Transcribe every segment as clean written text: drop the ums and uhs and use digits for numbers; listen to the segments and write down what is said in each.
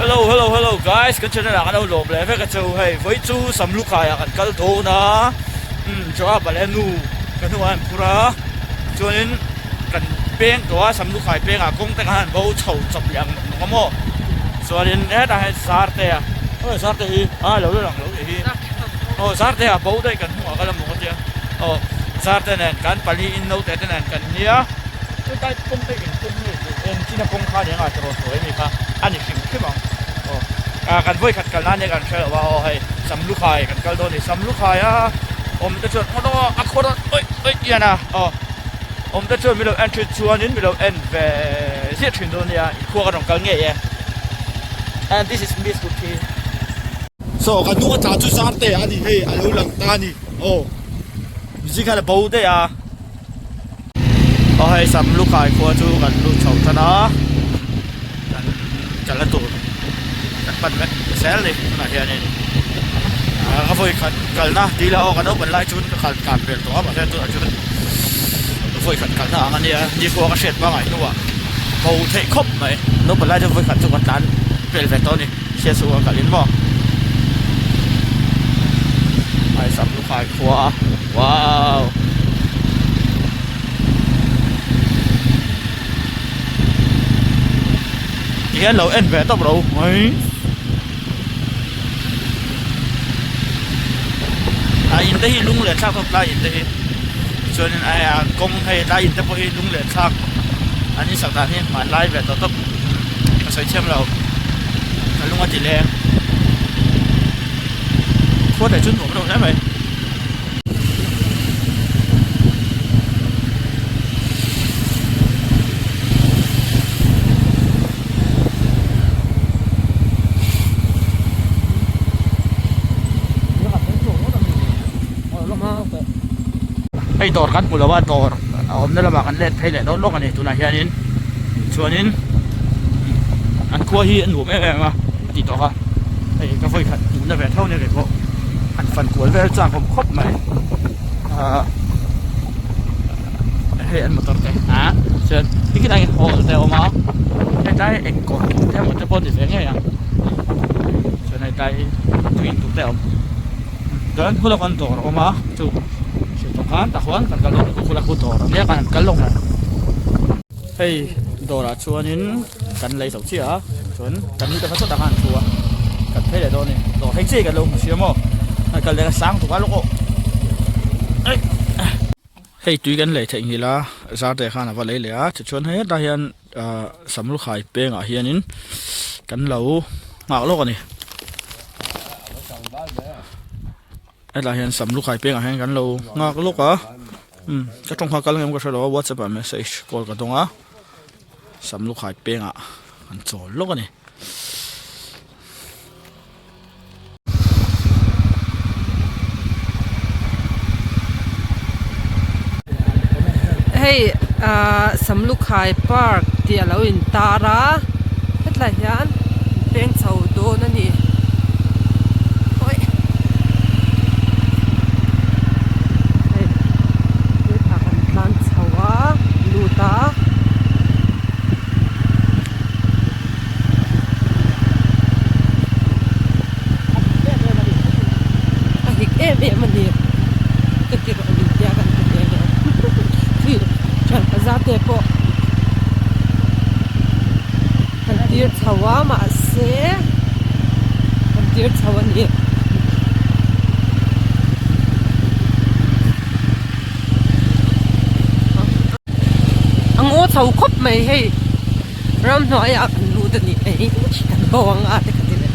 Hello hello hello guys kan channel ah kan lo lawm leh vek a chu hei vawi chu Samlukhai ah kan kal dawn a umm Joab leh nu ka hnuah an phur a chuanin kan peng tawh a Samlukhai pengah kawng te khan an bo chho chawp leh ang nawk nawk a maw chuanin hetah hian Zarte a aw Zarte hi a lo la lang lo nih hi aw Zarte a bo daih kan hnungah ka la mawng a tia aw Zarte nen kan pali in naute te nen kan nia. Chutlai kawng te in kawng nge chu eng china kawng kha nia tiraw hnuai ami kha a ni hrim hrim ang aw ah kan vawi khat kal nan nia kan hre lo a aw hei Samlukhai kan kal dawn a ni Samlukhai a awm te chuan aw a khaw dawn awih awih hian a aw awm te chuan milo en thin chuanin milo en ve ziah thin dawn nia inkhua kan rawn kal ngei e and this is miss Ruthi. Saw ka hnung a tla chu zar te a ni hei a lo lang ta a ni aw zing khan a bo daih a. Aw hei Samlukhai khua chu kan lut chho tan a kan kal a tur kan pan vek zel a ni tunah hianin ah ka vawi khat kalna tih lah aw kan open lai chuan ka kal tlan vel tawh a mahse tunah chuan ka vawi khat kalna ang a nia nikhua ka hriat pangai hnuah bo theih khawp mai naupang lai chuan vawi khat chu ka tlan vel ve tawh a ni sialsuh a kalin maw hei Samlukhai khua wow. Ti hian lo en ve tawp ro mai a in te hi lung leh thlak tawp tlai in te hi chuanin a kawng hei tlai in te pawh hi lung leh thlak an insak dan hi hmanlai ve tawh tawp ka sawi thiam lo ka lung a ti leng khua te chu nuam deuh hle mai. Hei dawr kan hmu lo a dawr a awmna lamah kan let phei leh dawn lawk a ni tunah hianin chuanin an khua hi a nuam em em a a tih tawh kha hei ka vawi khat hmuhna ve tho nia kei pawh an fan kual vel chak awm khawp mai ahh hei an motor te ah chuan tikhian ah hall te a awm a hetlai eng kawr te emaw te pawh a ni ve ngei ang chuan hetlai tui in tur te a awm chuan khulak an dawr a awm a chu tah khan tah khuan kan kal dawn a khulak khu dawr a nia kan han kal lawk ang hei dawrah chuanin kan lei zo chiah a chuan kan nute kha sawtah khan an thu a kan phei leh dawn a ni dawr hei chiah hi kan lo hmu sia maw a kal leh a sang tuk a lawk aw hei tui kan lei theih nghilh a zar te khan a va lei leh a tichuan hei hetah hian ahh samlukhai pengah hianin kan lo nghak lawk a ni hetlai hian samlukhai pengah hian kan lo nghak lawk a umm ka tawng kha kal ngem ka hre lo a whatsapp ah message call ka dawng a samlukhai pengah an chawl lawk a ni. Hei ahh Samlukhai park tih a lo intar a hetlai hian peng chho dawn a ni hei hetah kan tlan chho a lut a. A hik em em a ni ka ti rawh ni tia kan ti ve nen khi thian paza te pawh kan tir chho a mahse kan tir chho a ni. A ngaw chho khawp mai hei ramhnuaiah kan lut a nih hei kan bo ang a te ka ti leh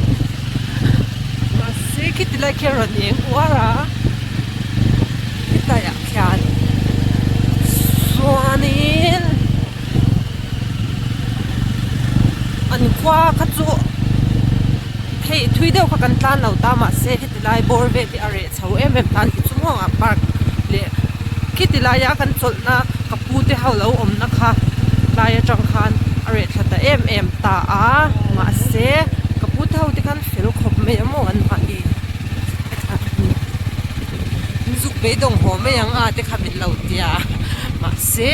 mahse khiti lai khian rawn eng uar a hetlaiah khian chuanin an khua kha chu hei thui deuh kha kan tlan lo ta mahse heti lai bawr vel hi a reh chho em em ta a ni chu maw ah park leh khiti laia kan chawlhna ka pu te ho lo awmna kha tlai atang khan a reh thla ta em em ta a mahse ka pu te ho te khan fel khawp mai a maw an mahni zuk beidawng haw mai ang a te kha min lo tia mahse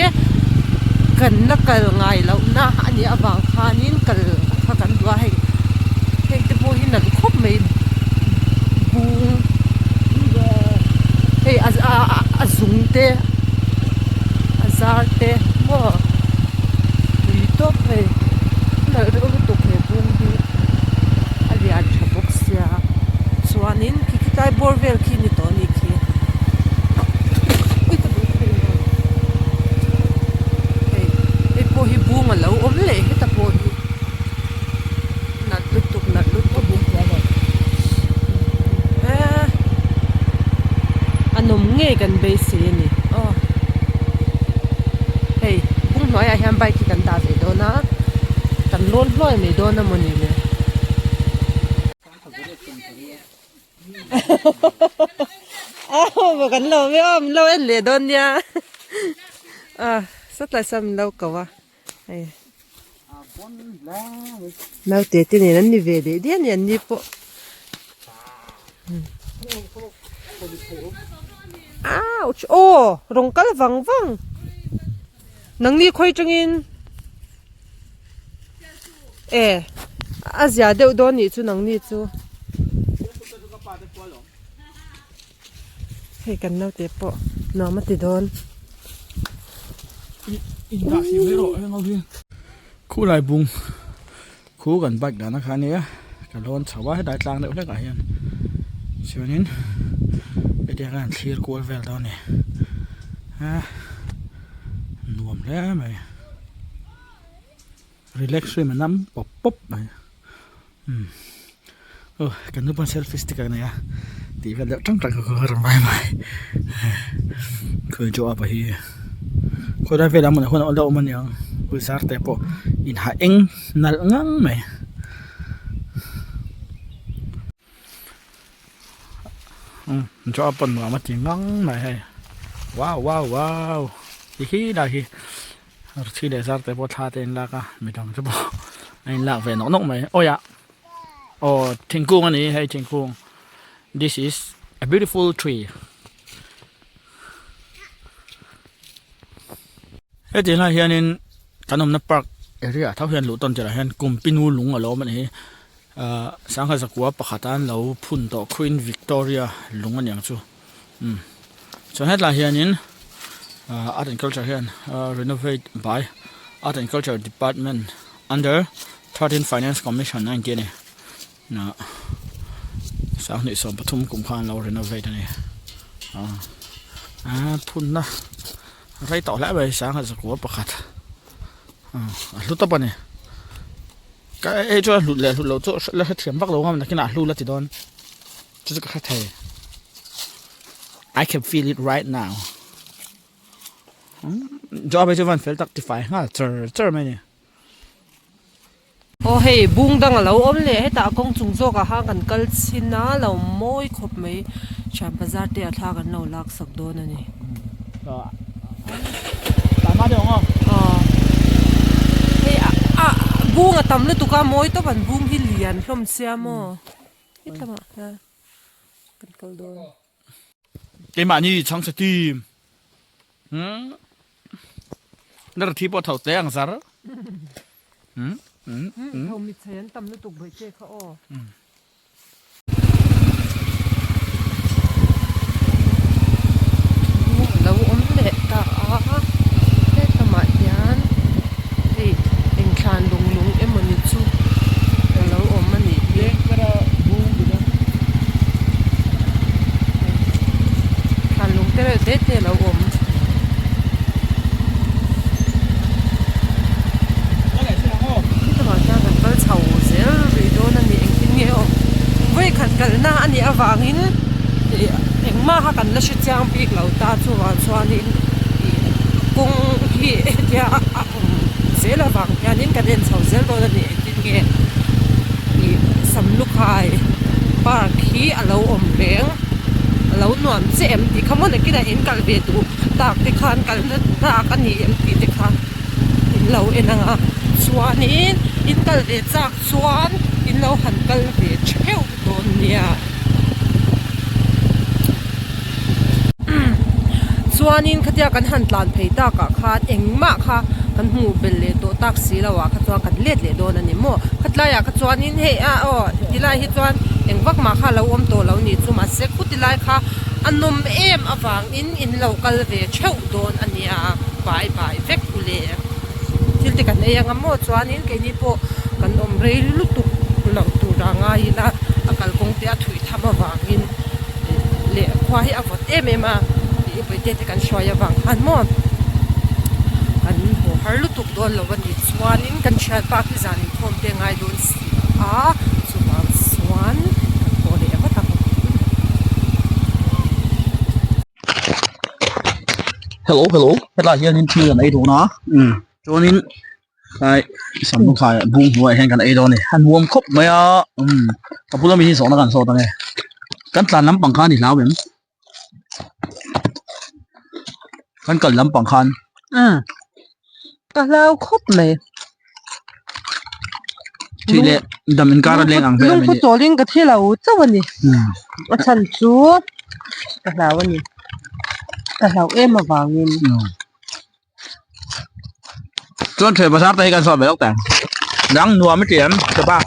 kan la kal ngai lohna a nih avang khanin kal kha kan duh a hei. te a zar te maw pui tawp hei a nalh reuh lutuk he bung hi a lian tha bawk sia chuanin khi khilai bawr vel khi ni tawh a ni khi ui ka duh thei lo hei hei pawh hi bung a lo awm leh heta pawh hi. Nalh lutuk nalh lutuk eee a nawm ngei kan beisei a ni aw hei kawng hnuaiah hian bike hi kan dah ve dawn a kan lawn hluai mai dawn a mawni le. Aw kan lo awm e aw min lo en leh dawn nia a sawtlai sawn min lo ko a. Hei naute te nen an ni ve leh diam a ni an ni pawh ouch aw rawn kal vang vang nangni khawi tangin e a zia deuh dawn nih chu nangni chu Hei kan naute pawh nuam a ti dawn. Khulai bung khu kan bike dahna kha ania ka lawn chho a hetlai tlang deuh hlek ah hian chuanin hetiang hian an thlir kual vel dawn a ni a nuam hle mai relax hi a nam pawp pawp mai. Umm aw kan nu pawn selfie stick a nei a tih vel deuh tang tang kha rawn vai mai khawi chu apa hi khawi lai velah hmun ah huan a awm aniang ui zar te pawh in ha eng nalh ngang mai. Umm chaw a pawn nuam a ti ngang mai hei wow wow wow ti hi lai hi thi leh zar te pawh thla te an lak a midang te pawh a in lak ve nawk nawk mai awi ah aw thingkung a ni hei thingkung this is a beautiful tree heti lai hianin kan awmna park area ah tho hian luh tawn tirh ah hian kumpinu lung a lo awm a ni hi. Ahh sangha zakua pakhat a an lo phun tawh Queen Victoria lung a niang chu umm chuan hetlai hianin ahh art and culture hian renovate by art and culture department under 13 finance commission a inti a ni ah sanghnih 13 kum khan an lo renovate a ni ah ah phunna rei tawh hle mai sangha zakua pakhat ah a hlu tawp a ni. Ka hei chuan hlut leh hlut loh chu la hrethiam vak lo ngam nakinah a hlu la ti dawn chu chu ka hre thei I can feel it right now job hi chu van fel tak ti fai nghal char char mai ni. Aw hei bung dang a lo awm leh hetah kawng chung zawk ah khan kan kal chhin a lo mawi khawp mai thian bazar te ah thla kan lo lak sak dawn a ni. Hei a bung a tam lutuk a mawi tawp an bung hi lian hlawm sia maw hetlangah hian kan kal dawn. Keimahni chhangchhe team na thi pawh tho tle ang zar. Tho mitchei an tam lutuk bawih che kha aw. Lo awm leh ta a hetlangah hian hei engthlan lung lung emawni chu a lo awm a nih hi thlan lung te reuh te te a lo awm. Hetlangah hian kan kal chho zel rih dawn a ni engtin nge aw vawikhat kalna a nih avangin ih engmah kha kan la hre chiang bik lo ta chuvang chuanin ih kawng hi hetia a awm zel avang hianin kan en chho zel dawn a ni engtin nge ih Samlukhai park hi a lo awm reng a lo nuam che em tih kha maw nakinah in kal ve duh tak te khan kalna tlak a ni em tih te kha in lo en ang a chuanin in kal ve chak chuan in lo han kal ve theuh dawn nia chuanin khatia kan han tlan phei takah khan engmah kha kan hmuh belh leh tawh tak si lo ah kha chuan kan let leh dawn a ni maw khatlaiah kha chuanin hei a aw tilai hi chuan engvak mah kha a lo awm tawh lo ni chu mahse khuti lai kha. A nawm em avangin in lo kal ve theuh dawn a nia, bai bai vek u le. Thil te kan ei anga maw chuanin keini pawh kan awm rei lutuk loh tura ngai ila a kalkawng te a thuih tham avangin leh khua hi a vawt em em a ih bawihte te kan hruai avang khan maw kan haw har lutuk dawn lo a ni chuanin kan thianpa khi zan inkhawm te a ngai dawn si a chuvang chuan kan haw leh vat ang. Hello hello hetlai hianin thil kan ei dawn a chuanin tlai samlukhai bung hnuaiah hian kan ei dawn a ni a nuam khawp mai a umm ka bula mi hi zawhna kan zawt ange kan tlan lampang khan i hlau em kan kal lampang khan umm ka hlau khawp mai thih leh dam inkar a leng ang vel a lungphu chawlin ka thi lo chauh a ni a chhan chu ka hlau a ni ka hlau em avangin. Chuan thei bazar te hi kan zawh ve lawk teh ang dang nuam i ti em Chepa?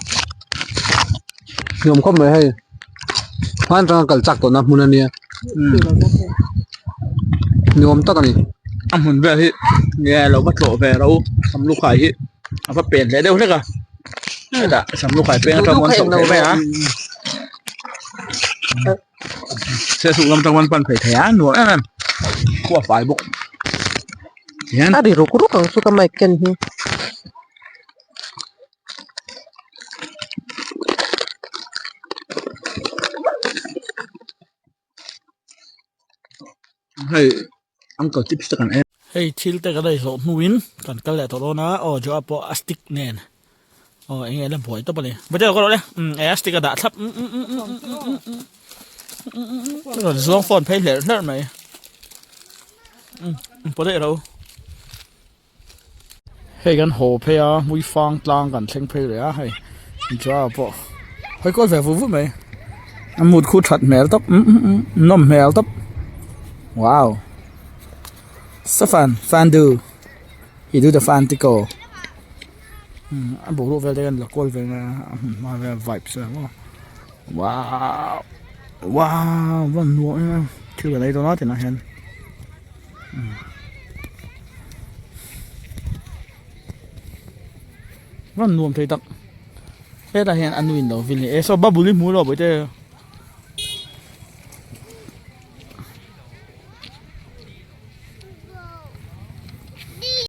Nuam khawp mai hei hman atanga kal chak tawhna hmun a nia nuam tak a ni. A hmun vel hi nge lo va tlawh ve ro Samlukhai hi a va pen hle deuh hlek a hetah Samlukhai peng atang pawn chhoh theih mai a Sialsuk lam atang pawn pan phei thei a nuam em em khua fai bawk tihian a ri ruk ruk ang chu ka mic ken hi. Hei uncle chips te kan en. Hei thil te kan ei hlawh hnuin kan kal leh tawh dawn a aw Joa pawh a stick nen aw eng nge la buai tawp a ni va deuh ka rawh le umm a stick a dah thlap umm umm umm umm umm umm umm rawn zuang phone phei hlerh hlerh mai umm paw daih ro. Hei kan haw phei a hmuifang tlang kan thleng phei leh a hei Joa pawh hawi kual ve vut vut mai a mood khu that hmel tawp umm umm umm nawm hmel tawp wow safan fan du he do the fan tiko umm a boruak vel te hian la kual ve mai a a hmun hma vel vibes vel maw wow wow va nuam em em thil kan ei dawn a tinah hian. Rawn nuam thei tak hetah hian a nu in lo vil ni e saw bubble hi hmu lo bawihte.